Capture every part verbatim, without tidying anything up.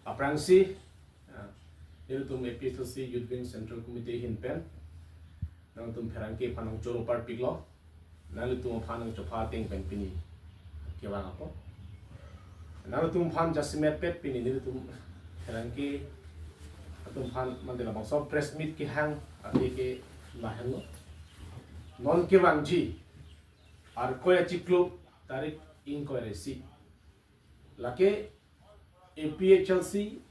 Aphrangsi, ah, nelitum A P H L C Youth Wing Central Committee ahin pen nangtum pherangke aphan nangchoro parpiklo, nanglitum aphan nangchopha ateng pen pini kevang apot. Nanglitum aphan jasemet pet pini nelitum pherangke atum aphan mande labangso press meet kehang athe ke lahenlo. Non kevangji Arkoi achiklo tarik ingkoi ra isi, lake A P H L C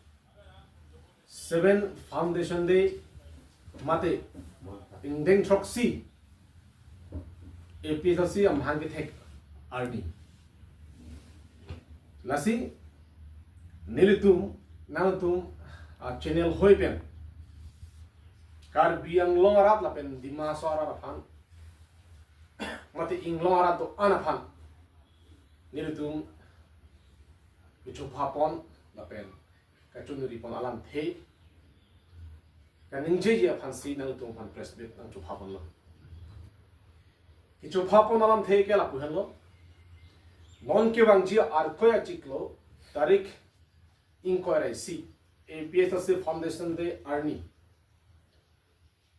seven Foundation Day mate ingdeng throksi A P H L C amahang kethek arni. Lasi nelitum nangtum a channel hoi pen Karbi Anglong arat lapen Dima Hasao arat aphan mate inglong arat do-an aphan nelitum kechopha pon lapen kachiningri pon alamthe kaningjeji aphansi nangtum aphan press meet nangchopha ponlo. Kechopha pon alamthe ke lapu henlo. Non kevangji Arkoi achiklo tarik ingkoi ra isi, A P H L C Foundation Day arni,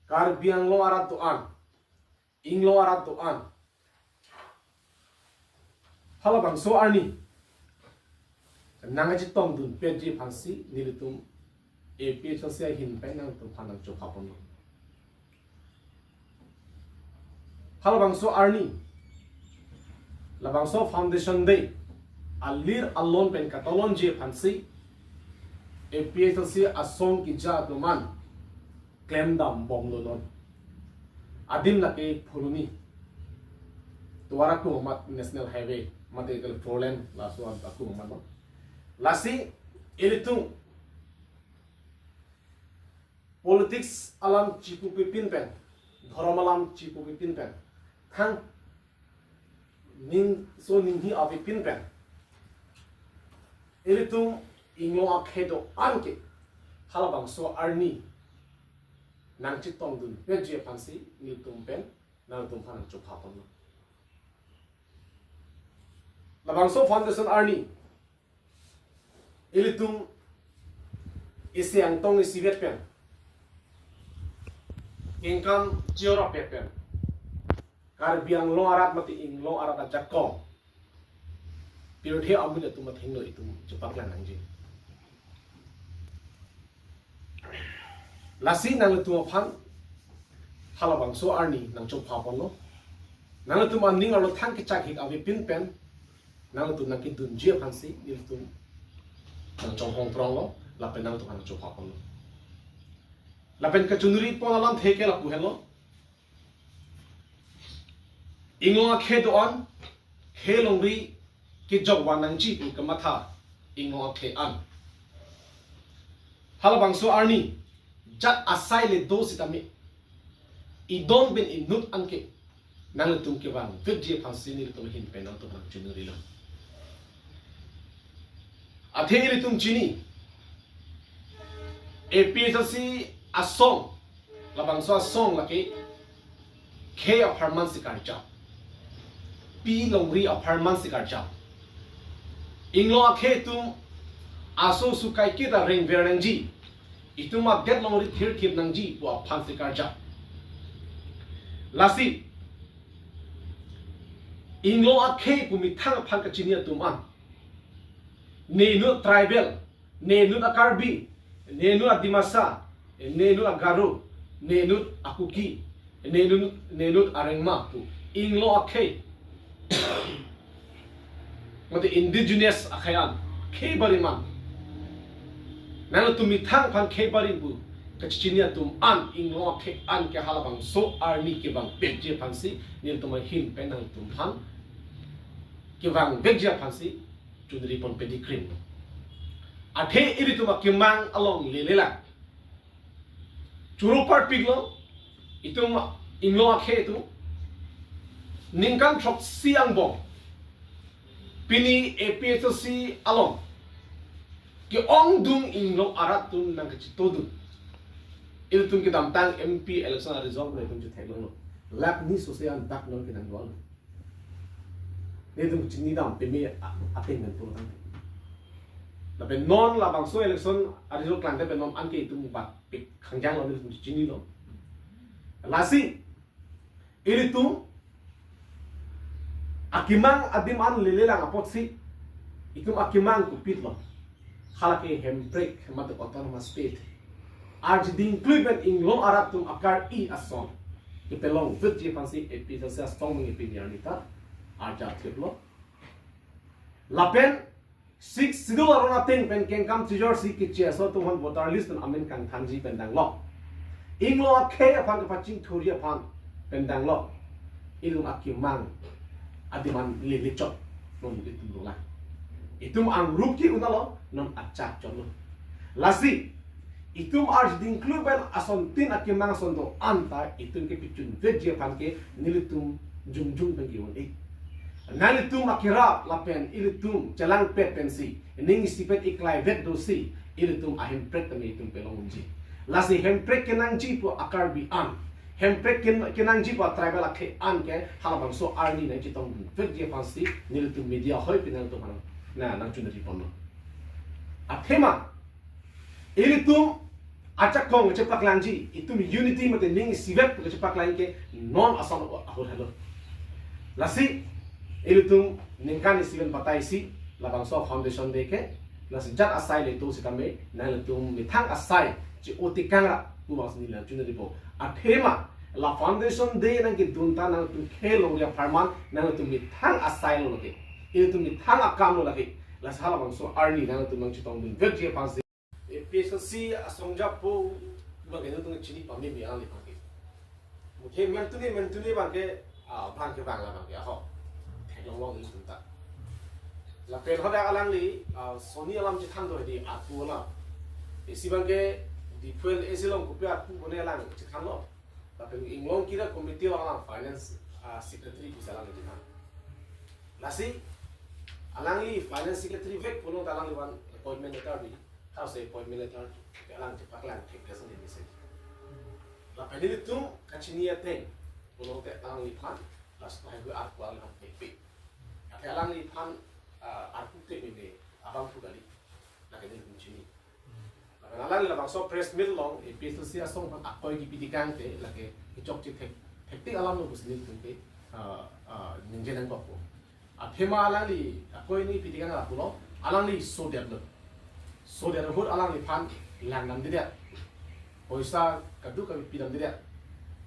Karbi Anglong arat do-an, inglong arat do-an, halabangso arni nangkachetongdun petji aphansi nelitum A P H L C ahin pen nangtum aphan nangchopha ponlo. Halabangso arni, labangso Foundation Day alir alon pen katolonji aphansi A P H L C asong keja atum an klemdam bomlo non. Adim lake Phuloni, tovar akum amat, National Highway mate ke four lane laso akum amat non. Lasi ilitum politics alam chipupi pin pen, dhorom alam chipupi pin pen, thang ningso ninghi avi pin pen, ilitum inglong akhei do-an ke halabangso arni nangchetongdun petji aphansi nelitum pen nangtum aphan nangchopha ponlo. Labangso Foundation arni ilitum isi angtong isivet pen, ingkang chiorap pen, Karbi Anglong arat mate inglong arat ajakong pirthe amonit atum athengno itum chepaklang nangji. Lasi nangtum aphan halabangso arni nangchopha ponlo. Nangtum aning arlo thang kechak hik avi pin pen nangtum nangkedunji aphansi nelitum nangchonghong pronglo lapen nangtum nangchopha ponlo. Lapen kachiningri pon alamthe ke lapu henlo. Inglong akhei do-an, khei longri kejok van nangji pu kamatha inglong akhei an. Halabangso arni jat asai le do sitame, idon pen inut anke nangtum kevang vekji aphansi nelitum ahin pen nangtum nangchiningrilo. Athe ilitum chini, A P H L C asong, labangso asong lake khei apharman si karjap, pi longri apharman si karjap. Inglong akhei atum aso sukai kita rengver nangji, itum adet longri thirkhip nangji pu aphan si karjap. Lasi inglong akhei pu methang aphan kachini atum an, ne inut tribal, ne inut a-Karbi, ne inut a-Dimasa, ne inut a-Garo, ne inut a-Kuki, ne inut, ne inut a-Rengma pu inglong akhei mate indigenous akhei an khei barim an, nangtum methang aphan khei barim pu kachini atum an inglong akhei an ke halabangso arni kevang vekji aphansi nelitum ahin pen nangtum aphan kevang vekji aphansi chiningri pon pedi krim. Athe ilitum akemang along lele lang. Choro parpiklo, itum inglong akhei atum ningkan throksi angbong pini A P H L C along ke-ongdung inglong arat atum nangkachetongdun. Ilitum kedamtang M P election a-result nangtum chetheklonglo. Lakh ni sose an dak non ke nangdolo. Nelitum chinidam peme a-, ateng nangtum tang. Lapen non labangso election a-result klangte pen non anke itum bat pik khangjang lo, itum chinilo. Lasi ilitum akemang adim an lelelang apotsi itum akemang kopilo? Halake Hemprek mate autonomous state arjiding klui pen inglong arat atum akar-i ason kepalongvekji aphansi A P H L C asong nangkepini arni ta arjap thiplo. Lapen Sixth Schedule aron ateng pen kengkam chijorsi keche aso atum aphan voter list pen amen kangthanji pen danglo. Inglong akhei aphan kepachingthurji aphan pen danglo. Ilitum akemang adim an lele chot non itum dolang. Itum angrup ke-un-alo, non achak chotlo. Lasi itum arjiding klui pen asontin akemang ason do-an ta itum kepachunvekji aphan ke nelitum jongjong pen ke-un-e. Nanglitum akerap lapen ilitum chelangpet pensi, ning isipet iklai vek dosi, ilitum a-Hemprek tame itum palong unji. Lasi Hemprek kenangji pu a-Karbi an, Hemprek ken-, kenangji pu a-tribal akhei an ke halabangso arni nangchetongvekji aphansi nelitum media hoi pen nangtum aphan nangchunri ponlo. Athema ilitum ajakong chepaklangji, itum unity mate ning isipet chepaklangji ke non asong ahut helo. Lasi ilitum ningkan isi pen batai isi labangso Foundation Day ke, lasi jat asai le to sitame nanglitum methang asai che-o tekang ra pu abangsi neli nangchunri po. Athema la Foundation Day nangkedun ta nangtum khei longri apharman nangtum methang asai lo lake, ilitum methang akam lo lake. Lasi halabangso arni nangtum nangchetongdunvekji aphansi A P H L C asong japo abang ke nangtum chini pame mi alangli abang ke. Mungkin mentuni mentuni abang ke, ah, abang ke abang la abang ke aho. Theklong long itum ta. Lapen hadak alangli, ah, soni alam chethan do di arpu alam. Isi abang ke Diphu LAC along kopi arpu bone alang chethanlo. Lapen inglong kira committee along alang finance, ah, secretary pusi alang chethan. Lasi alangli finance secretary vek pulo ta alangli one appointment letter di. House appointment letter ke alang chepaklang thek ke sini message. Lapen ilitum kachini ateng pulote alangliphan, lasi tahai hui arpu alang pekpek. Athe alangliphan, ah, arpu te mene abang pu kali. Lake nelitum chini. Lapen alangli labangso press meet along A P H L C asong aphan akoi kipi tekang te lake kechokche thek, thektik alam lo pusi nelitum ke, ah, ah, ningje nangkokpo. Athema alangli akoi ni pi tekang lapulo, alangli sodet lo. Sodet ahut alangliphan langdamdedet. Poisa kadokave pidamdedet.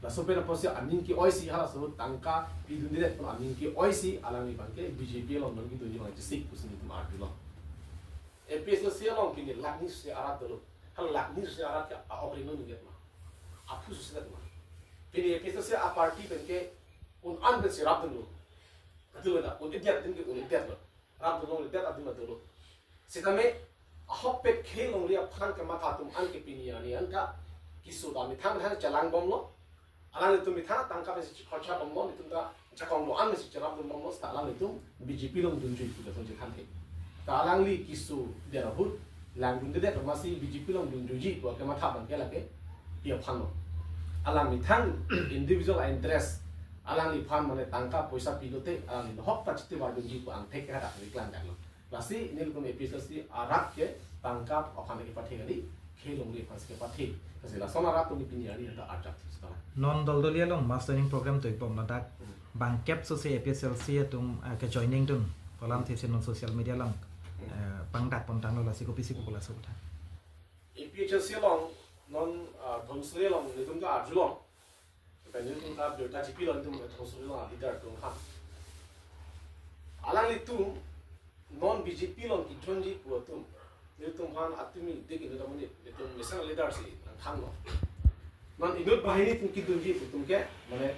Laso pen apotsi aning ke-oisi halaso tangka pidundedet pu aning ke-oisi alangliphan ke B J P along nangkedunji abang chesik pusi nelitum arjulo. A P H L C along pini lakh ni suse arat dolo. Hala lakh ni suse arat ke a-ok ring lo ningjet ma? Aphu susedet ma? Pini A P H L C a-party pen ke un-an pensi rapdunlo. Katulo na, un-edet adim ke un-edet lo. Rapdun longledet adim ta dolo. Sitame ahokpet khei longri aphan kematha atum an ke pini arni an ta keso ta methang methang chelang bomlo. Alanglitum methang tangka pensi chekharcha bomlo, netum ta jakong do-an pensi cherapdun bomlo, seta alanglitum B J P along dunjui pu lason chethan the. Ta alangli kesodet ahut langdundedet amatsi B J P along dunjuiji pu kematha abang ke lake pi aphan lo? Alang methang individual interest, alangliphan mane tangka poisa pilote alangli ahok ta chiti vardunji pu angthek ke hadak neli klang daklo. Lasi nelitum A P H L C arat ke tangka aphan kepathe kali, khei longri aphansi kepathe. Lasi lason arat atum pini arni ta arjap thipsi tang. Non Doldoli along mass joining program to-ik bom ladak. Hmm. Bangkep sose A P H L C atum, ah, ke-joining dun pu alamthe si non social media along, hmm, eh, pangdak pontanglo, lasi kopisi kopilo laso kotha? A P H L C along non, ah, Dhonsuri along nelitum ta arjulong. Lapen nelitum ta birta chipilo nelitum Dhonsuri along leader atum aphan. Alanglitum non B J P along ke-joinji pu atum, nelitum aphan atum dik inut amonit, nelitum mesen leader si nangthanlo. Non inut banghini atum kedunji pu atum ke, mane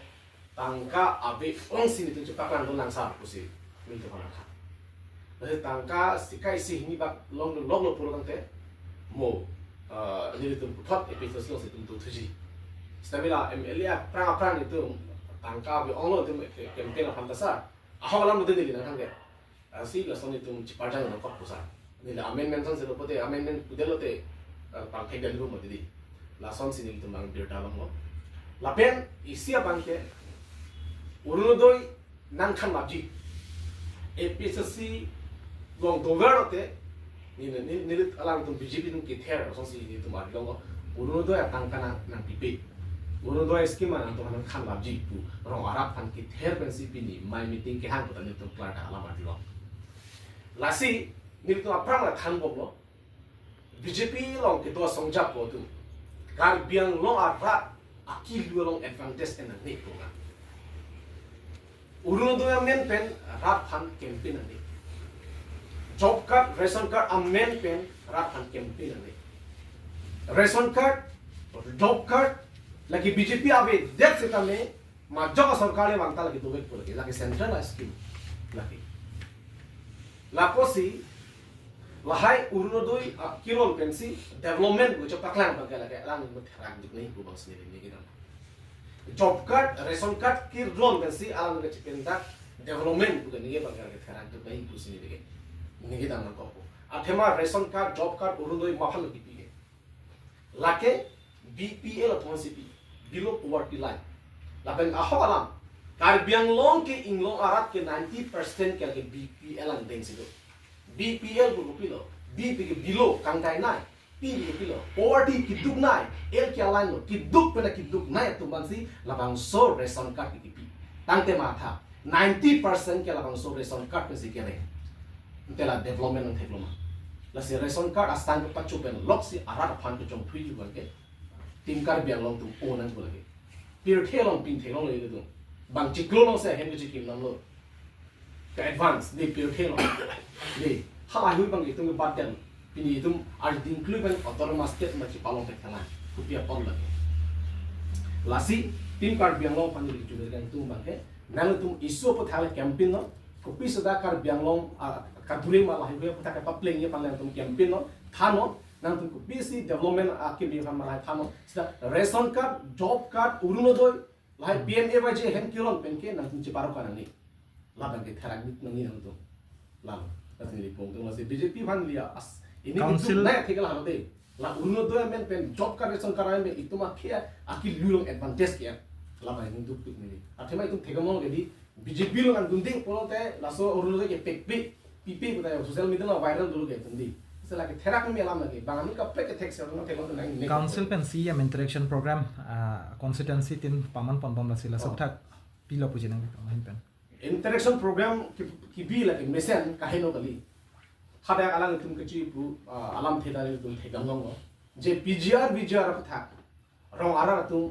tangka ave-ongsi nelitum chepaklangdun lang sar pusi nelitum aphan nangthan. Mane tangka sika isi hini bak longdun longlo pulo tangte, mo, eh, nelitum puthot A P H L C alongsi itum dothuji. Seta bila M L A aphrang aphrang nelitum tangka ave-onglo nelitum ke-, campaign aphan ta sar. Ahok alam mate neli nangthan ke. Lasi lason itum cheparjang nangkokpo sar. Neli amendment son selo pote amendment pudetlote, eh, pangthek dali bo mati di. Lasonsi nelitum abang birta longlo. Lapen isi abang ke Orunodoi nangthan mapji. A P H L C along dover lote Neli, neli, neli alangtum B J P atum kether asonsi nelitum arjulong, Orunodoi atangka nang, nangpipe. Orunodoi scheme nangtum nangthan lapji pu rong arat aphan kether pensi pini mai meeting kehang pu ta nelitum klardak alam arjulong. Lasi nelitum aphrang nangthanbomlo. B J P along kedo asong ajat atum Karbi Anglong arat akilu along advantage en nangne pu nang. Orunodoi amen pen rat aphan campaign nangne. Job card, ration card amen pen rat aphan campaign nangne. Ration card, job card, lake B J P avedet setame majok asorkar le vangta lake dovek pu lake, lake central a scheme lake. Lapusi lahai Orunodoi akiron pensi development pu chepaklang abangke lake alang therakduk nangji pu bangsi neli kedam. Job card, ration card kiron pensi alang ke chipindak development pu ke neli abangke lake therakduk nangji pusi neli ke neli kedam nangkok. Athema ration card, job card, Orunodoi ma aphan lo kipi ke. Lake B P L atum si pi, below poverty line. Lapen ahok alam, Karbi Anglong ke inglong arat ke ninety percent ke lake B P L angdeng si do. B P L pu kopilo, B pu ke below, kangdainei, P pu kopilo, poverty kiduknei, L ke a-line lo, kiduk pen akiduknei atum aphansi labangso ration card ke kipi. Tangte matha, ninety percent ke labangso ration card pensi kereng. Ante la development nangthek lo ma. Lasi ration card asang kepacho pen loksi arat aphan kechongthuiji abangke Team Karbi Anglong atum o nang pu lake. Pirthe along pingthe along le atum. Bang chiklo alongsi ahem kechikim damlo. Ke advance, de pirthe along. De, halahui abang itum ke badan. Pini itum ardi include pen autonomous state ma chipalong thek thalang. Kopi apot lake. Lasi, Team Karbi Anglong aphan neli kechunir kangtung abangke, nangtum issue aputhak le campaign non, kopi seta Karbi Anglong, ah, kadure ma lahai hui aputhak kepaplengji aphan nangtum campaign non, than non, nangtum kopisi development akimi aphan ma lahai than non, seta ration card, job card, Orunodoi, lahai P M A Y G ahem kiron penke nangtum cheparo kanang ni. Labang ke therakduk nangji nangtum. Lalo, lasi neli pangtung lasi B J P aphan neli as, ini Council keduk nai thek la halo de. La Orunodoi amen pen job card, ration card amen pen itum akhei akilu along advantage ke. Labang ini dukduk neli. Athema itum thekdamlo ke di B J P along angdunding pulote laso Orunodoi ke pekpek, pipe pu ta social media along viral dolo ke atum di. Sela ke therak me alam lake. Bang ami kaprek ke thek se Orunodoi thek lo tu nang ne. Council pen C E M interaction program, ah, constituency tin paman ponbom lasi laso Oh. aputhak pilo puji nang kamahin pen. Interaction program ki, kibi lake mesen kaheno kali. Hadak alangtum kechi pu, ah, alamthe ta nelitum thekdam longlo. Je P G R, V G R aputhak rong arat atum